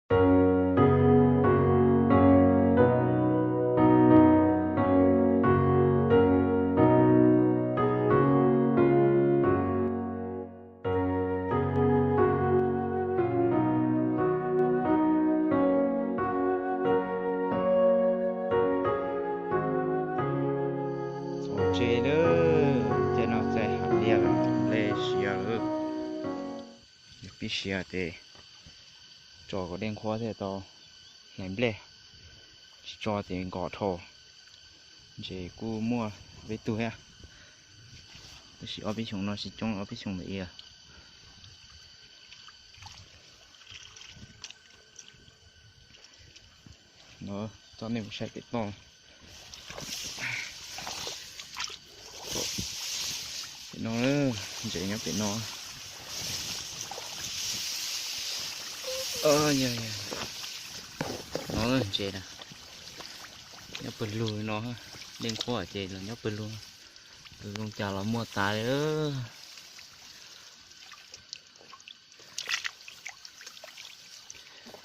Txog tsev lawm, tej no txais hab liaj lawm, nplej siav lawm. Pib siav ces tso kom dej nqhuab thiaj tau hlais nplej, tsis tso ces nkos dhau. Ntses kuj muaj peb tug thiab, tab sis ob peb xyoos no tsis coob, ob peb xyoos ntawm i. No coj nej mus saib pem toj. Pem no, ntses nyob pem no. No ntses na, nyob pawg lug no, dej nqhuab ces los nyob pawg lug, pawg lug cas los muaj tas li.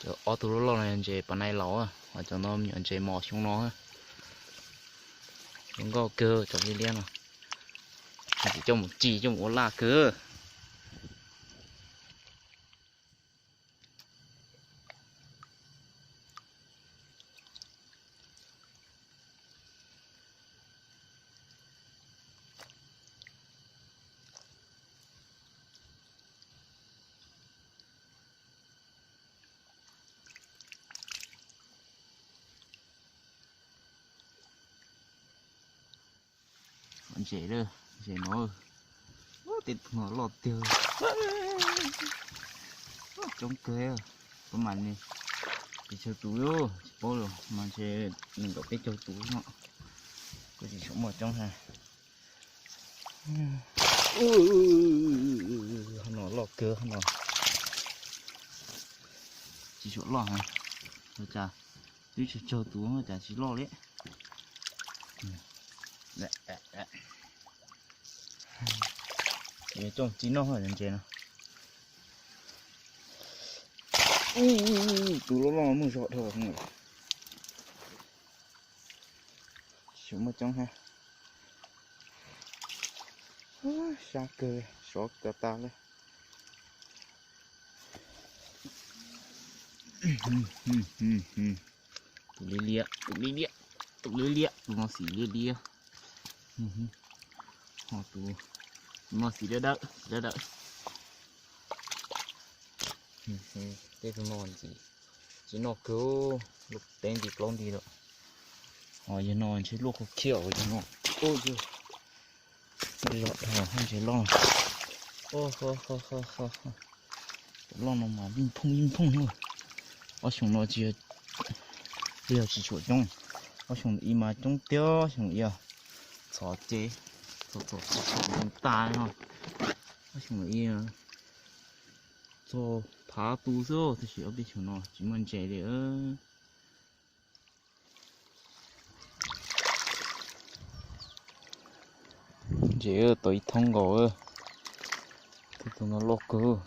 Cov ob tug loj loj no ntses pas nais laus, ho cov no me nyuam ntses mos xyoo no. Zoo nkauj kawg cov liab liab no, tsis coj mus ci coj mus ua laj kawg. Ntses, ntses no, tej tug no loj tiag, coob kawg. Pab mas ne, pes tsawg tus, tsis paub los mas ntshe nees nkaum peb caug tus no, kuj tsis tshua muaj coob thiab. Ho no loj kawg ho no, tsis tshua loj heev, ua cas twb tsawg tsawg tus cas tsis loj li. Coj txiv noj ntses no. Tus loj loj muaj zog dhau. Tsis muaj coob thiab. Sab kawg, sov kawg tas li. Tus liab liab, tus liab liab, tus liab liab, tus no xim liab liab. Ho tus no xim dawb dawb, xim dawb dawb. Tej tus no ntxim txiv noj kawg, luaj peb nti plaub nti lawm. Ho yawg no ntshe luaj kawg kiag yawg no. Zog dhau ntses loj. Cov loj no mas vij phooj vij phooj na. Ob xyoos no tsis yog tsis tshua coob, ob xyoos ntawm i mas coob tiag, xyoo ntawm i txhom ces txhom txhom txhom txhom tas no. Ob xyoos ntawm i txog phav tus xwb, tab sis ob peb xyoos no tsis muaj ntses li. Ntses tau ib thoob nkaus, tej tus no loj kawg.